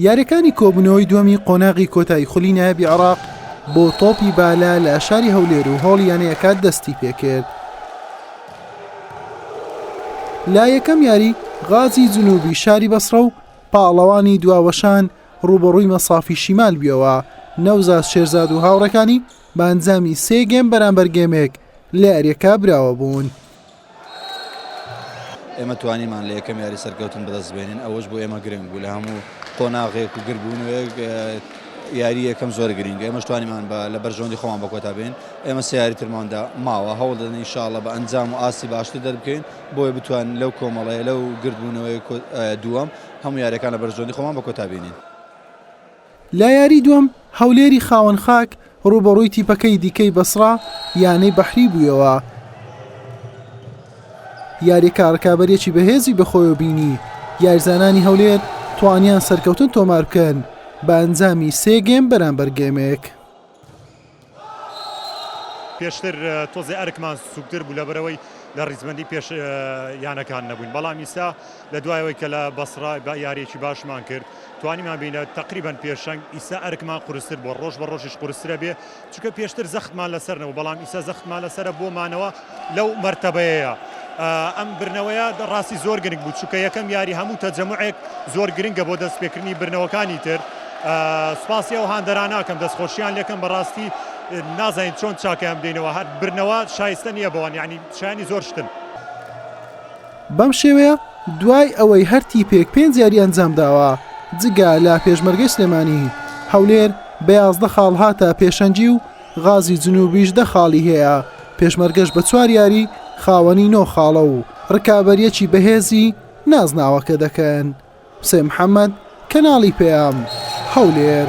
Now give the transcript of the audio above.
یاریەکانی کۆبوونەوەی دووەمی قۆناغی کۆتایی خولی نایابی عێراق بۆ تۆپی بالە لە شاری هەولێر و هۆڵی یانەیەکە دەستی پێکرد. لە یەکەم یاری غازی جنوبی شاری بەسڕە و پاڵەوانی دواوەشان ڕووبەڕووی مەسافی شیمال بوویەوە، نەوزاد شێرزاد و هاوڕێکانی بە ئەنجامی سێ گێم بەرامبەر گێمێک لە یارییەکە براوە بوون. ئێمە توانیمان لە یەکەم یاری سەرکەوتن بەدەست بێنین ئەوەش بۆ ئێمە گرنگ بوو لە هەموو قۆناغێک و گربوونەوەیەک یاری یەکەم زۆر گرنگە ئێمەش توانیمان بە لە بەرژەوەندی خۆمان بە کۆتا بێن ئێمە سێ یاری ترماندا ماوە هەوڵ دەدەین ان شاء الله بە ئەنجام و ئاستی باشتر دەربکەوین بۆیە بتوانین لەو کۆمەڵەیە لەو گردبوونەوەی دووەم هەموو یاریەکان لە بەرژەوەندی خۆمان بە کۆتا بێنین. لە یاری دووەم هەولێری خاوەن خاک رووبەڕووی تیپەکەی دیکەی بەسڕە یانەی بەحری بوویەوە. یاریەکە رکابەریەکی بەهێزی بەخۆیەوە بینی، یاریزانانی هەولێر توانیان سەرکەوتن تۆمار بکەن بە ئەنجامی سێ گێم بەرامبەر گێمێک. پێشتر تۆزێ ئەرکمان سوکتر بوو لەبەرەوەی لە ڕیزبەندی پێش یانەکان نەبووین بەڵام ئیستا لە دوایەوەی کە لە بەسڕا بە یاریەکی باشمان کرد توانیمان بینە تقریبان پێشەنگ ئیسا ئەرکمان قورستر بووە ڕۆژ بە ڕۆژیش قورسترە بێ چونکە پێشتر زەختمان لەسەر نەبوو بەڵام ئیسا زەختمان لەسەرە بۆ مانەوە لەو مەرتەبەیەیە. ئەم برنەوەیە ڕاستی زۆر گرنگ بوو چونکە یەکەم یاری هەموو تەجەموعێک زۆر گرنگە بۆ دەستپێکردنی برنەوەکانی تر سوپاسی ئەو هاندەراناکەم دەستخۆشیان لەکەم بەڕاستی نازانین چۆن چاکەیان بدەینەوە هەر برنەوە شایستە نییە بەوان یعنی شایانی زۆر شتن. بەم شێوەیە دوای ئەوەی هەر تیپێک پێنج یاری ئەنجامداوە جگە لە پێشمەرگەی سلێمانی، هەولێر بە 11 خاڵ هاتە پێشەنگی و غازی جنوبیش دە خاڵی هەیە، پێشمەرگەش بە چوار یاری خاوەنی نۆ خاڵە و رکابەرییەکی بەهێزی نازناوەکە دەکەن. حوسێن محەمەد، کەناڵی پەیام، هەولێر.